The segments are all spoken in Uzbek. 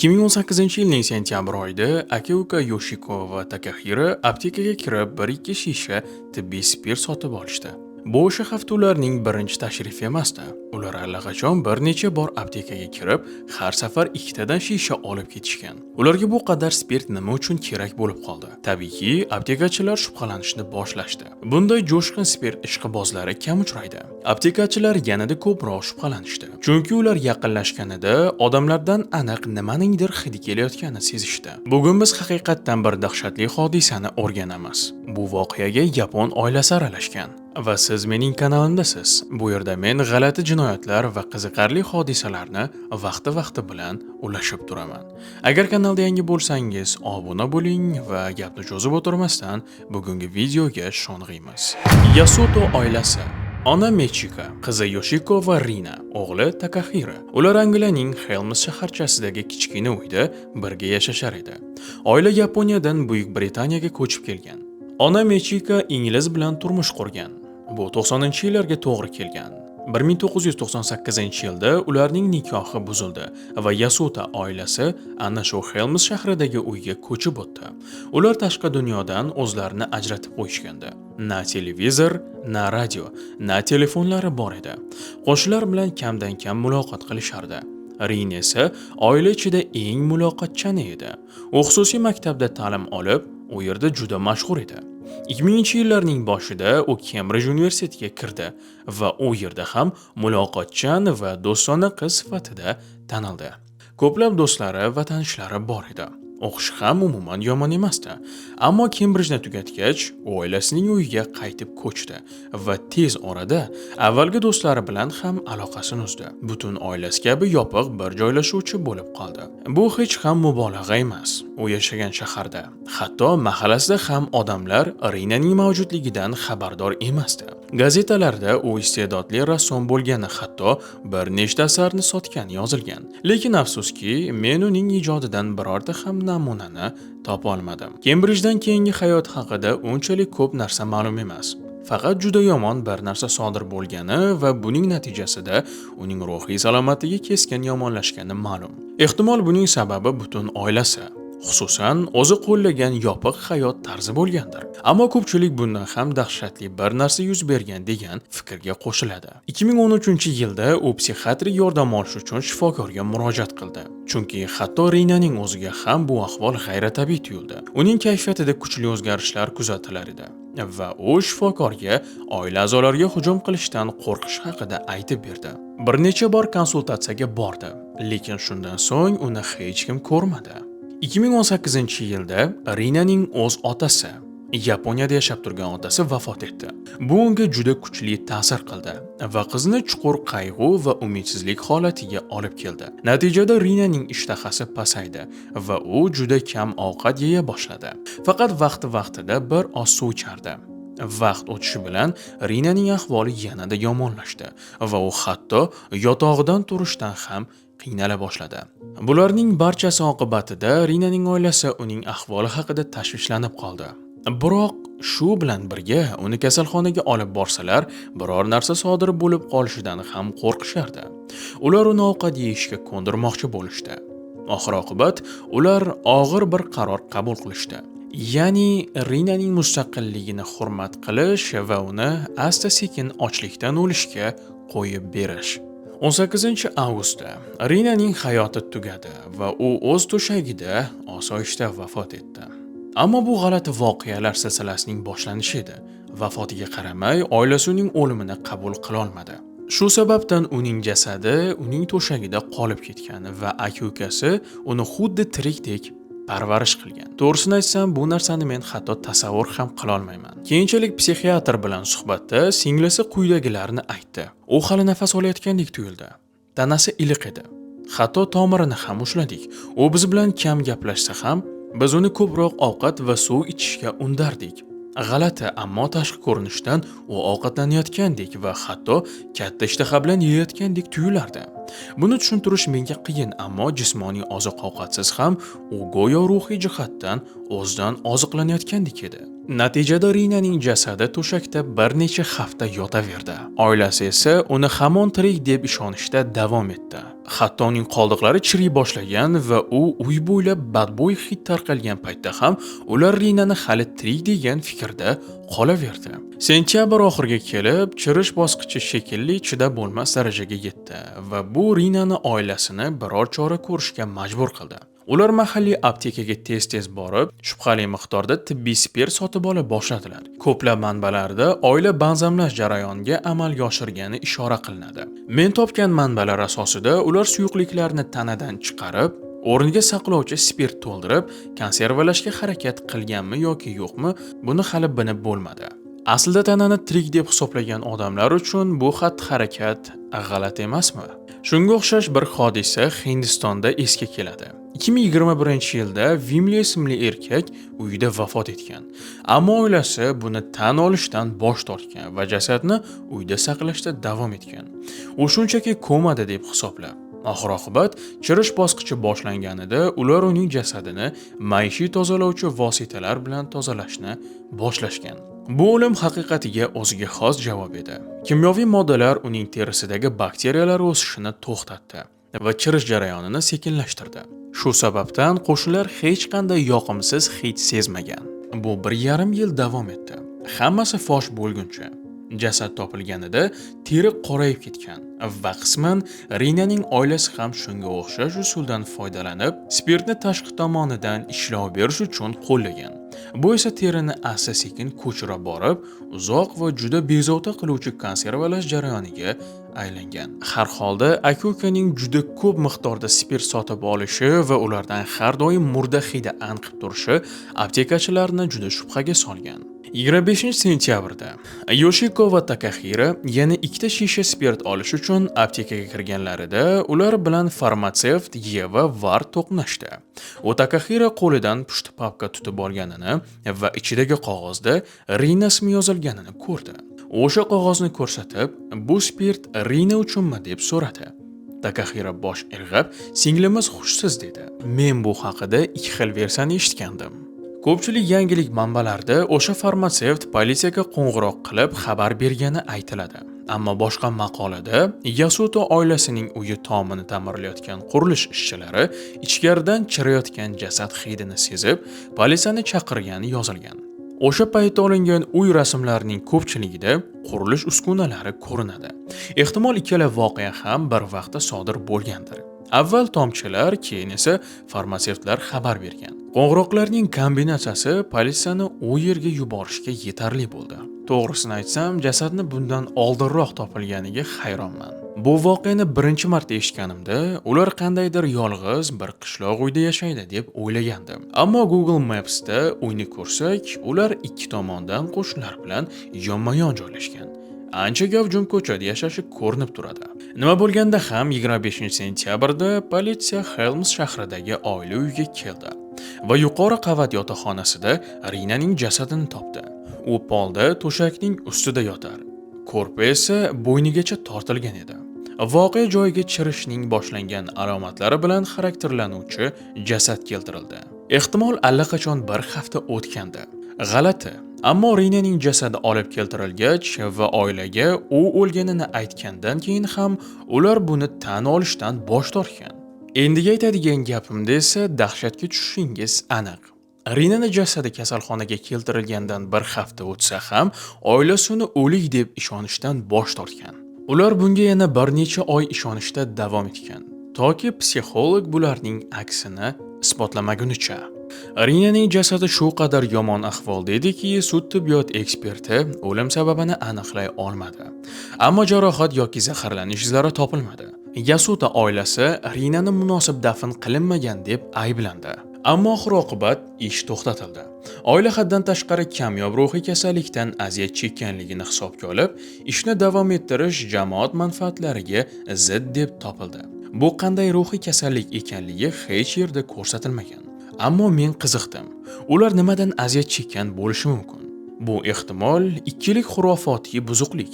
2018-yilning sentyabr oyida aka-uka Yoshiko va Takahiro aptekaga kirib, bir-ikki shisha tibbiy spirt sotib olishdi. Bu o'sha hafta ularning birinchi tashrifi emasdi. Ular allaqachon bir necha bor aptekaga kirib, har safar ikkitadan shisha olib ketishgan. Ularga bu qadar spirt nima uchun kerak bo'lib qoldi? Tabiiyki, aptekachilar shubhalanishni boshlashdi. Bunday jo'shqin spirt ishqibozlari kam uchraydi. Aptekachilar yanada ko'proq shubhalanishdi. Chunki ular yaqinlashganida odamlardan aniq nimaningdir hidi kelayotganini sezishdi. Bugun biz haqiqatdan bir dahshatli hodisani o'rganamiz. Bu voqeaga yapon oilasi aralashgan. Va siz mening kanalimdasiz. Bu yerda men g'alati jinoyatlar va qiziqarli hodisalarni vaqti-vaqti bilan ulashib turaman. Agar kanalda yangi bo'lsangiz, obuna bo'ling va gapni cho'zib o'tirmasdan bugungi videoga sho'ng'iymiz. Yasuto oilasi. Ona Mechika, qizi Yoshiko va Rina, o'g'li Takahiro. Ular Angliyaning Helms shaharchasidagi kichkina uyda birga yashashar edi. Oila Yaponiyadan Buyuk Britaniyaga ko'chib kelgan. Ona Mechika ingliz bilan turmush qurgan. Bu 90-yillarga to'g'ri kelgan. 1998-yilda ularning nikohi buzildi va Yasuta oilasi ana shu Helms shahridagi uyga ko'chib o'tdi. Ular tashqi dunyodan o'zlarini ajratib qo'yishgandi. Na televizor, na radio, na telefonlari bor edi. Qo'shnilar bilan kamdan-kam muloqot qilishardi. Rin esa oila ichida eng muloqotchani edi. U xususiy maktabda ta'lim olib, u yerda juda mashhur edi. 2000-yillarning boshida u Kembrij universitetiga kirdi va u yerda ham muloqotchan va do'stona qiz sifatida tanildi. Ko'plab do'stlari va tanishlari bor edi. O'qishi ham umuman yomon emasdi. Ammo Kembrijni tugatgach, u oilasining uyiga qaytib ko'chdi va tez orada avvalgi do'stlari bilan ham aloqasini uzdi. Butun oilasi kabi yopiq bir joylashuvchi bo'lib qoldi. Bu hech ham mubolag'a emas. U yashagan shaharda, hatto mahallasida ham odamlar Rinaning mavjudligidan xabardor emasdi. Gazetalarda u iste'dodli rassom bo'lgani, hatto bir nechta asarni sotgani yozilgan. Lekin afsuski, men uning ijodidan birorta ham namunani topa olmadim. Kembrijdan keyingi hayot haqida unchalik ko'p narsa ma'lum emas. Faqat juda yomon bir narsa sodir bo'lgani va buning natijasida uning ruhiy salomatligi keskin yomonlashgani ma'lum. Ehtimol, buning sababi butun oilasi, xususan o'zi qo'llagan yopiq hayot tarzi bo'lgandir. Ammo ko'pchilik bundan ham dahshatli bir narsa yuz bergan degan fikrga qo'shiladi. 2013-yilda u psixiatrik yordam olish uchun shifokorga murojaat qildi. Chunki hatto Rinaning o'ziga ham bu ahvol g'ayritabiiy tuyuldi. Uning kayfiyatida kuchli o'zgarishlar kuzatilar edi va u shifokorga oila a'zolariga hujum qilishdan qo'rqish haqida aytib berdi. Bir necha bor konsultatsiyaga bordi, lekin shundan so'ng uni hech kim ko'rmadi. 2018-yilda Rinaning o'z otasi, Yaponiyada yashab turgan otasi vafot etdi. Bu unga juda kuchli ta'sir qildi va qizni chuqur qayg'u va umidsizlik holatiga olib keldi. Natijada Rinaning ishtahasi pasaydi va u juda kam ovqat yeya boshladi. Faqat vaqti-vaqtida bir oz suv ichardi. Vaqt o'tishi bilan Rinaning ahvoli yanada yomonlashdi va u hatto yotog'idan turishdan ham qiynala boshladi. Bularning barchasi oqibatida Rinaning oilasi uning ahvoli haqida tashvishlanib qoldi. Biroq shu bilan birga uni kasalxonaga olib borsalar, biror narsa sodir bo'lib qolishidan ham qo'rqishardi. Ular uni ovqat yeyishga ko'ndirmoqchi bo'lishdi. Oxir oqibat ular og'ir bir qaror qabul qilishdi. Ya'ni Rinaning mustaqilligini hurmat qilish va uni asta-sekin ochlikdan o'lishga qo'yib berish. 18 avgustda Rinaning hayoti tugadi va u o'z to'shagida osoyishta vafot etdi. Ammo bu g'alati voqealar silsilasining boshlanishi edi. Vafotiga qaramay, oilasi uning o'limini qabul qilolmadi. Shu sababdan uning jasadi uning to'shagida qolib ketgan va aka-ukasi uni xuddi tirikdek parvarish qilgan. To'g'risini aytsam, bu narsani men hatto tasavvur ham qilolmayman. Keyinchalik psixiatr bilan suhbatda singlisi quyidagilarni aytdi. U hali nafas olayotgandek tuyuldi. Tanasi iliq edi. Hatto tomirini ham ushladik. U biz bilan kam gaplashsa ham, biz uni ko'proq ovqat va suv ichishga undardik. G'alati, ammo tashqi ko'rinishdan u ovqatlanayotgandek va hatto katta ishtaha bilan yeyotgandek tuyulardi. Buni tushuntirish menga qiyin, ammo jismoniy oziq-ovqatsiz ham u go'yo ruhiy jihatdan o'zidan oziqlanayotgandek edi. Natijada Rinaning jasadi to'shakda bir necha hafta yotaverdi. Oilasi esa uni hamon tirik deb ishonishda davom etdi. Hatto uning qoldiqlari chiriy boshlagan va u uy bo'ylab badbo'y hid tarqalgan paytda ham ular Rinani hali tirik degan fikrda qolaverdi. Sentyabr oxiriga kelib, chirish bosqichi shekilli chidab bo'lmas darajaga yetdi va bu Rinani oilasini biror chora ko'rishga majbur qildi. Ular mahalliy aptekaga tez-tez borib, shubhali miqdorda tibbiy spirt sotib ola boshladilar. Ko'plab manbalarda oila balzamlash jarayoniga amalga oshirgani ishora qilinadi. Men topgan manbalar asosida ular suyuqliklarni tanadan chiqarib, o'rniga saqlovchi spirt to'ldirib, konservalashga harakat qilganmi yoki yo'qmi, buni hali bilib bo'lmadi. Aslida tanani tirik deb hisoblagan odamlar uchun bu xatti-harakat g'alati emasmi? Shunga o'xshash bir hodisa Hindistonda esga keladi. 2021-yilda Vimli ismli erkak uyida vafot etgan. Ammo oilasi buni tan olishdan bosh tortgan va jasadni uyda saqlashda davom etgan. U shunchaki komada deb hisoblab. Oxir-oqibat chirish bosqichi boshlanganida ular uning jasadini maishiy tozalovchi vositalar bilan tozalashni boshlashgan. Bu o'lim haqiqatiga o'ziga xos javob edi. Kimyoviy moddalar uning terisidagi bakteriyalar o'sishini to'xtatdi va chirish jarayonini sekinlashtirdi. Shu sababdan qo'shnilar hech qanday yoqimsiz hid sezmagan. Bu 1,5 yil davom etdi. Hammasi fosh bo'lguncha. Jasad topilganida teri qorayib ketgan va qisman Rinaning oilasi ham shunga o'xshash usuldan foydalanib, spirtni tashqi tomonidan ishlov berish uchun qo'llagan. Bu esa terini asta-sekin ko'chira borib, uzoq va juda bezovta qiluvchi konservalash jarayoniga aylangan. Har holda aka-ukaning juda ko'p miqdorda spirt sotib olishi va ulardan har doim murda hidi anqib turishi aptekachilarni juda shubhaga solgan. 25-sentyabrda Yoshiko va Takahira yana ikkita shisha spirt olish uchun aptekaga kirganlarida ular bilan farmatsevt Yeva Var to'qnashdi. U Takahira qo'lidan pushti papka tutib olganini va ichidagi qog'ozda Rina ismi yozilganini ko'rdi. O'sha qog'ozni ko'rsatib, "Bu spirt Rina uchunmi?" deb so'radi. Takahira bosh irg'ab, "Singlimiz hushsiz" dedi. Men bu haqida ikki xil versiyani eshitgandim. Ko'pchilik yangilik manbalarida o'sha farmatsevt politsiyaga qo'ng'iroq qilib xabar bergani aytiladi. Ammo boshqa maqolada Yasuto oilasining uyi tomini ta'mirlayotgan qurilish ishchilari ichkaridan chirayotgan jasad hidini sezib, politsiyani chaqirgani yozilgan. O'sha paytda olingan uy rasmlarining ko'pchiligida qurilish uskunalari ko'rinadi. Ehtimol, ikkala voqea ham bir vaqtda sodir bo'lgandir. Avval tomchilar, keyin esa farmatsevtlar xabar bergan. Qo'ng'iroqlarning kombinatsiyasi politsiyani u yerga yuborishga yetarli bo'ldi. To'g'risini aytsam, jasadni bundan oldinroq topilganiga hayronman. Bu voqeani birinchi marta eshitganimda, ular qandaydir yolg'iz bir qishloq uyda yashaydi deb o'ylagandim. Ammo Google Maps'da uyni ko'rsak, ular ikki tomondan qo'shnilar bilan yonma-yon joylashgan. Ancha gavjum ko'chada yashashi ko'rinib turadi. Nima bo'lganda ham, 25-sentyabrda politsiya Helms shahridagi oila uyiga keldi va yuqori qavat yotoqxonasida Rinaning jasadini topdi. U polda to'shakning ustida yotar. Ko'rpa esa bo'ynigacha tortilgan edi. Voqea joyiga chirishning boshlangan alomatlari bilan xarakterlanuvchi jasad keltirildi. Ehtimol, allaqachon bir hafta o'tgandi. G'alati, ammo Rinaning jasadi olib keltirilgach va oilaga u o'lganini aytgandan keyin ham ular buni tan olishdan bosh tortgan. Endigi aytadigan gapimda esa dahshatga tushishingiz aniq. Rinani jasadi kasalxonaga keltirilgandan bir hafta o'tsa ham, oilasi uni o'lik deb ishonishdan bosh tortgan. Ular bunga yana bir necha oy ishonishda davom etgan, toki psixolog bularning aksini isbotlamagunicha. Rinaning jasadi shu qadar yomon ahvolda ediki, sud tibbiyot eksperti o'lim sababini aniqlay olmadi. Ammo jarohat yoki zaharlanish izlari topilmadi. Yasuta oilasi Rinani munosib dafn qilinmagan deb ayblandi. Ammo oxir-oqibat ish to'xtatildi. Oila haddan tashqari kamyob ruhiy kasallikdan aziyat chekkanligini hisobga olib, ishni davom ettirish jamoat manfaatlariga zid deb topildi. Bu qanday ruhiy kasallik ekanligi hech yerda ko'rsatilmagan. Ammo men qiziqdim. Ular nimadan aziyat chekkan bo'lishi mumkin? Bu ehtimol ikkilik xurofotiy buzuqlik,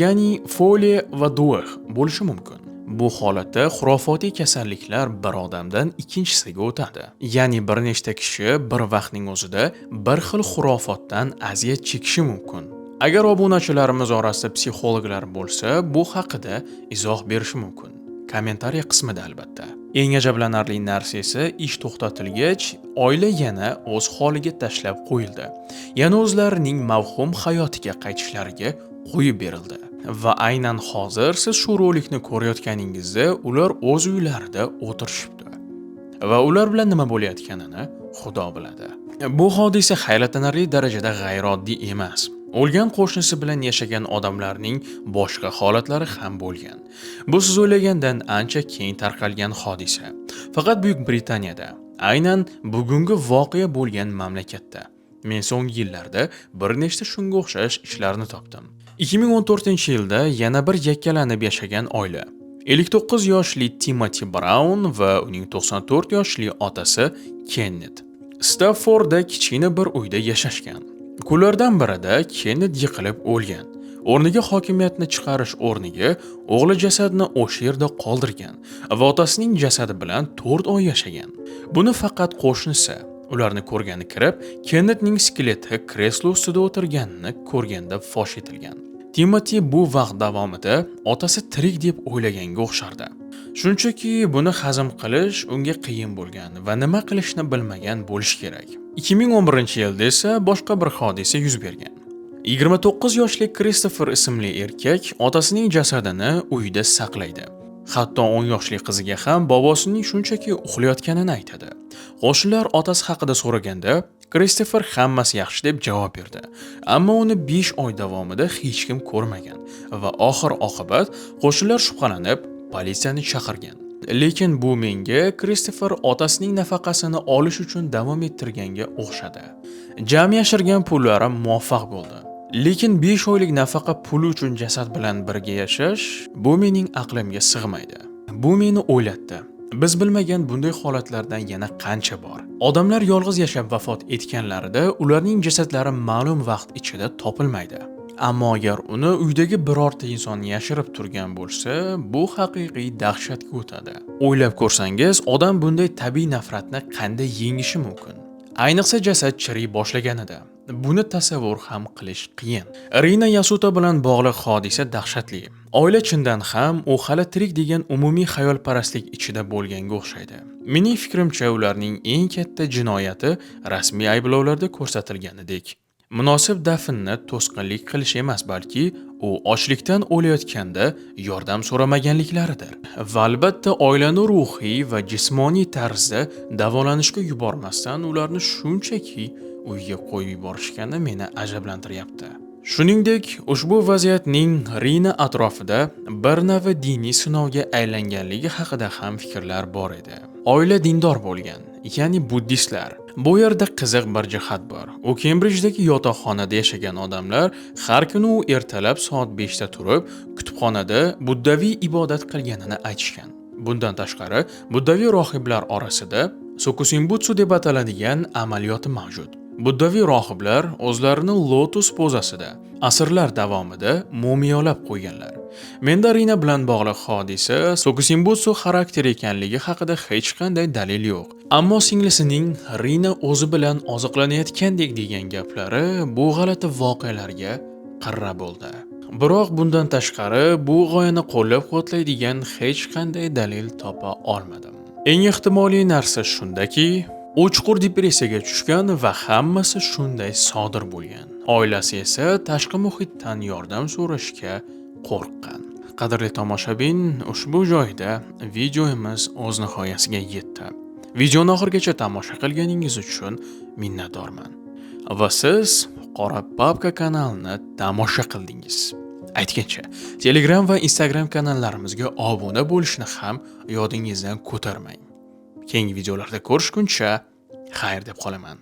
ya'ni folie à deux bo'lishi mumkin. Bu holatda xurofotiy kasalliklar bir odamdan ikkinchisiga o'tadi. Ya'ni bir nechta kishi bir vaqtning o'zida bir xil xurofotdan aziyat chekishi mumkin. Agar obunachilarimiz orasida psixologlar bo'lsa, bu haqida izoh berishi mumkin. Kommentariya qismida albatta. Eng ajablanarli narsa esa ish to'xtatilgach, oila yana o'z holiga tashlab qo'yildi. Yana o'zlarining mavhum hayotiga qaytishlariga qo'yib berildi. Va aynan hozir siz shu rolikni ko'rayotganingizda ular o'z uylarida o'tirishibdi. Va ular bilan nima bo'layotganini Xudo biladi. Bu hodisa hayratlanarli darajada g'ayrioddiy emas. O'lgan qo'shnisi bilan yashagan odamlarning boshqa holatlari ham bo'lgan. Bu siz o'ylagandan ancha keng tarqalgan hodisa. Faqat Buyuk Britaniyada, aynan bugungi voqea bo'lgan mamlakatda. Men so'nggi yillarda bir nechta shunga o'xshash ishlarni topdim. 2014-yilda yana bir yakkalanib yashagan oila 59 yoshli Timoti Braun va uning 94 yoshli otasi Kennet Staffordda kichkina bir uyda yashashgan. Kunlardan birida Kennet yiqilib o'lgan. O'rniga hokimiyatni chiqarish o'rniga o'g'li jasadini o'sha yerda qoldirgan va otasining jasadi bilan 4 oy yashagan. Buni faqat qo'shnisi ularni ko'rgani kirib, Kennetning skeleti kreslo ustida o'tirganini ko'rganda fosh etilgan. Timoti bu vaqt davomida otasi tirik deb o'ylaganga o'xshardi. Shunchaki buni hazm qilish unga qiyin bo'lgan va nima qilishni bilmagan bo'lishi kerak. 2011-yilda esa boshqa bir hodisa yuz bergan. 29 yoshli Kristofer ismli erkak otasining jasadini uyida saqlaydi. Hatto 10 yoshli qiziga ham bobosining shunchaki uxlayotganini aytadi. Qo'shnilar otasi haqida so'raganda, Kristofer hammasi yaxshi deb javob berdi. Ammo uni 5 oy davomida hech kim ko'rmagan va oxir oqibat qo'shnilar shubhalanib politsiyani chaqirgan. Lekin bu menga Kristofer otasining nafaqasini olish uchun davom ettirganga o'xshadi. Jami yashirgan pullari muvaffaq bo'ldi. Lekin 5 oylik nafaqa puli uchun jasad bilan birga yashash bu mening aqlimga sig'maydi. Bu meni o'ylatdi. Biz bilmagan bunday holatlardan yana qancha bor. Odamlar yolg'iz yashab vafot etganlarida ularning jasadlari ma'lum vaqt ichida topilmaydi. Ammo agar uni uydagi birorta inson yashirib turgan bo'lsa, bu haqiqiy dahshatga o'tadi. O'ylab ko'rsangiz, odam bunday tabiiy nafratni qanday yengishi mumkin? Ayniqsa jasad chiriy boshlaganida. Buni tasavvur ham qilish qiyin. Rina Yasuta bilan bog'liq hodisa dahshatli. Oila chindan ham u hali tirik degan umumiy xayolparastlik ichida bo'lganga o'xshaydi. Mening fikrimcha, ularning eng katta jinoyati rasmiy ayblovlarda ko'rsatilganidek munosib dafnni to'sqinlik qilish emas, balki u ochlikdan o'layotganda yordam so'ramaganliklaridir. Va albatta oilani ruhiy va jismoniy tarzda davolanishga yubormasdan ularni shunchaki uyga qo'yib yuborishgani meni ajablantiryapti. Shuningdek, ushbu vaziyatning Rina atrofida bir nava diniy sinovga aylanganligi haqida ham fikrlar bor edi. Oila dindor bo'lgan, ya'ni buddistlar. Bu yerda qiziq bir jihat bor. U Kembrijdagi yotoqxonada yashagan odamlar har kuni u ertalab soat 5 da turib, kutubxonada buddaviy ibodat qilganini aytishgan. Bundan tashqari, buddaviy rohiblar orasida Sokusimbutsu deb ataladigan amaliyoti mavjud. Buddaviy rohiblar o'zlarini lotus pozasida asrlar davomida mumiyolab qo'yganlar. Menda Rina bilan bog'liq hodisa Sokusimbutsu xarakteri ekanligi haqida hech qanday dalil yo'q. Ammo singlisining Rina o'zi bilan oziqlanayotgandek degan gaplari bu g'alati voqealarga qirra bo'ldi. Biroq bundan tashqari bu g'oyani qo'llab-quvvatlaydigan hech qanday dalil topa olmadim. Eng ehtimoliy narsa shundaki, u chuqur depressiyaga tushgan va hammasi shunday sodir bo'lgan. Oilasi esa tashqi muhitdan yordam so'rashga qo'rqqan. Qadrli tomoshabin, ushbu joyda videomiz o'z nihoyasiga yetdi. Videoni oxirigacha tomosha qilganingiz uchun minnatdorman. Va siz Qora Papka kanalini tomosha qildingiz. Aytgancha, Telegram va Instagram kanallarimizga obuna bo'lishni ham yodingizdan ko'tarmang. Keyingi videolarda ko'rishguncha xayr deb qolaman.